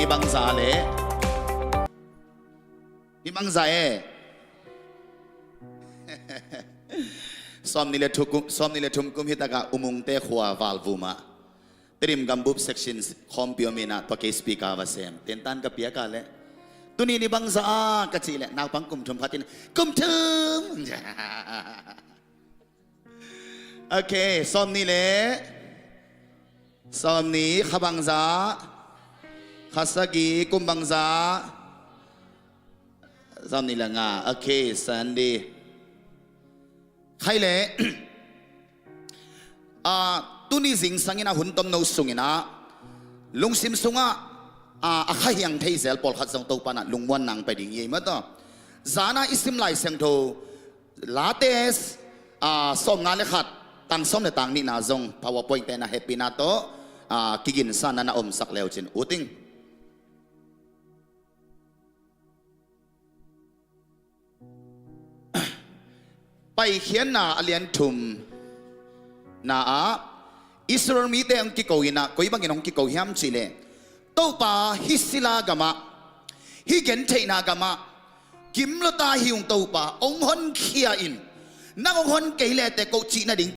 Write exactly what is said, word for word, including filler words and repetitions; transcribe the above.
Ni bangza le, ni bangza e. Sawmnih le thu kum, sawmnih le thum kum hi takah U Mungte khua Valvum ah Tedim gambup section khawmpi om inah tua kei speaker va sem. Tentan ka piak a le, tuni ni bangza a ka cih le naupang kum thum khat in, kum thum. Ok, sawmnih le sawmnih, kha bangza, kha sagih, kum bangza, sawmnih le nga. Ok, Sunday. Khai le, ah, tuni zingsang inah hun tomno sung inah lungsim sungah, ah, a khahiang thei zel pawlkhat zong Topa nah lungmuan nang pia ding hi ei maw taw. Zana i sim Lai Siangtho Late, ah, sawmnga le khat, tang sawm le tang nihna zong PowerPoint te na hehpihna tawh, ah, kiginsa na na omsak leucin uting. Paikhiatna a lian thum na ah Israel mite hong kiko inah koi bangin hong kiko hiam cihleh, Topa, hih sila gamah, hih gentheihna gamah, kim lua ta hi ung Topa, hong honkhia in, nang hong hon kei le teh koh cih nading